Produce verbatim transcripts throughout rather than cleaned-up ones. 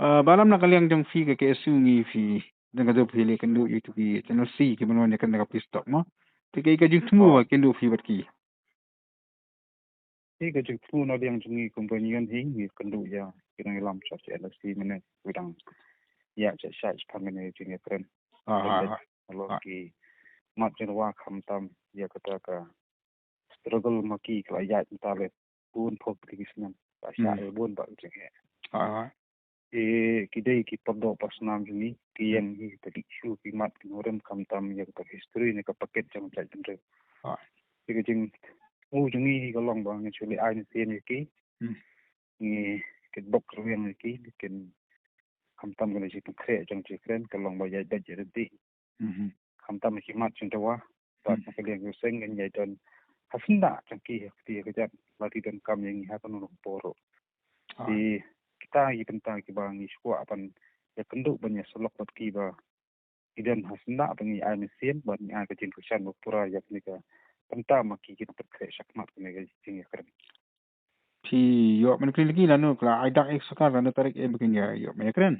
Ah, ba lam na ka liang jong phi ka K S U ngi phi, dang ka jong phi leh kynduh ïa ki channel C ki ban wan ïakren da ka Peace Talk mo. Te kaei ka jingthmu ba kynduh phi bad ki? Hi ka jingthmu na liang jong ngi kum ka Union hi ngi kynduh ïa ki nongïalam sha C L S C mynne, ki dang ïa sha sha sha mynne jingïakren. Ah, ah, ah. Halor ki mat jingdawa khamtam ïa kata ka struggle ma ki ka la ïaid mynta le bun phew tylli ki snem. Ba shah ïa bun ba jingeh. Ah, ah. Ki dei ki pyrdoh parsnam jong ngi, ki ïeng hi ki issue ki mat ki nongrim khamtam ïa ka history ne ka paket jong ka jaitbynriew. Ah. Te ka jingthmu jong ngi hi ka long ba ngin shu leh ai mynsiem ïa ki. Hmm. Ngi kitbok rwiang ïa ki, kin khamtam kane jingpynkhreh jong jingkren ka long ba ïaid beit ïaid ryntih. Mhm. Khamtam ki mat jingdawa. Bad na ka liang jong seng ngin ïai don ha syndah jong ki ha kti ha kjat, lada ki donkam ïa ngi ha kano kano ka por ruh. Ah. Te kita ki bynta kiba ngi shu kwah ban ïakynduh ban ïasyllok bad ki ba ki don ha syndah ba ngi ai mynsiem bad ngi ai ka jingkyrshan ba pura ïa kane ka bynta ma ki kin pynkhreh shakhmat kane ka jingïakren. Phi ïoh ban kren lagi lano ka la ai dak ïa ka sorkar lano tarik eh ba kin ïa ïoh ban ïakren?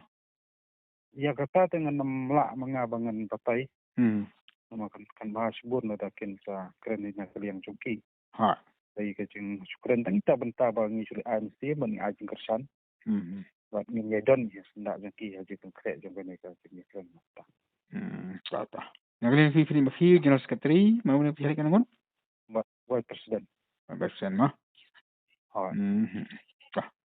Ïa kata te ngan ym lah ma nga ba ngan batai. Hmm. Namar kan, kan ba shibun lada kin sa kren na ka liang jong ki. Ha. Dei ka jingkren tang ita bynta ba ngi shu leh ai mynsiem ba ngi ai jingkyrshan. Hmm. Bad ngin ïai don ïa syndah jong ki ha jingpynkhreh jong kane ka jingkren. Hmm, ta ta. Na ka liang phi, phi, phi General Secretary, ma u ne phi halik ka ngon? Ba, Vice President. Vice President ma. Hooid. Mhm. Bah.